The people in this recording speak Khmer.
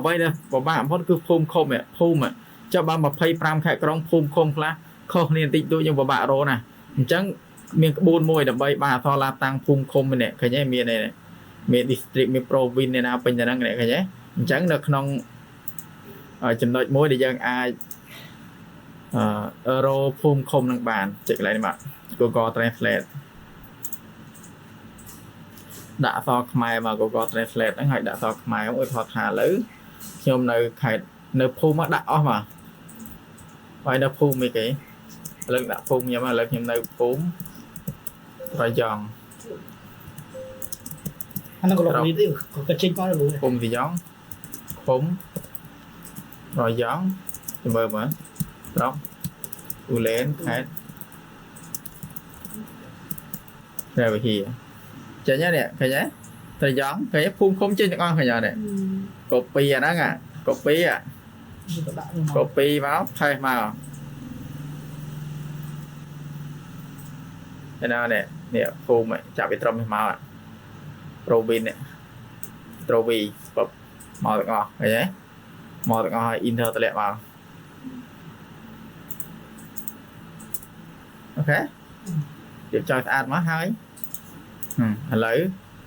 អ្វីដែលពិបាកបំផុតគឺភូមិឃុំភូមិចុះបើ25ខេត្តក្រុងភូមិឃុំខ្លះខុសគ្នាបន្តិចតួចយើងពិបាករកណាអញ្ចឹងមានក្បួនមួយដើម្បីបានអក្សរឡាតាំងភូមិឃុំនេះឃើញទេមាននេះមាន district មាន province នេះណាពេញទៅហ្នឹងនេះឃើញទេអញ្ចឹងនៅក្នុងចំណុចមួយដែលយើងអាចអឺរកភូមិឃុំនឹងបានចុចកន្លែងនេះមក Google Translate ដាក់អក្សរខ្មែរមក Google Translate ហ្នឹងហើយដាក់អក្សរខ្មែរឧទាហរណ៍ថាឥឡូវខ្ញុំនៅខេត្តនៅភូមិមកដាក់អស់មកហើយនៅភូមិអីគេឥឡូវដាក់ភូមិខ្ញុំឥឡូវខ្ញុំនៅភូមិត្រយង អាហ្នឹងក៏លោកនេះទេក៏ចេញមកលោក ភូមិត្រយងឃុំត្រយងចាំមើលមើលស្រុកឧលែនខេត្តព្រះវិហារចេញហើយនេះឃើញទេត្រយងឃើញទេភូមិឃុំចេញទាំងអស់ឃើញអត់នេះ copy អាហ្នឹងអា copy អា ក៏ដាក់មក copy មកផេះមកឯណានេះនេះភូមិចាប់ពីត្រឹមនេះមក Robin នេះ Trovi បបមកទាំងអស់ឃើញទេមកទាំងអស់ហើយ enter តម្លាក់មកអូខេរៀបចំស្អាតមកហើយឥឡូវ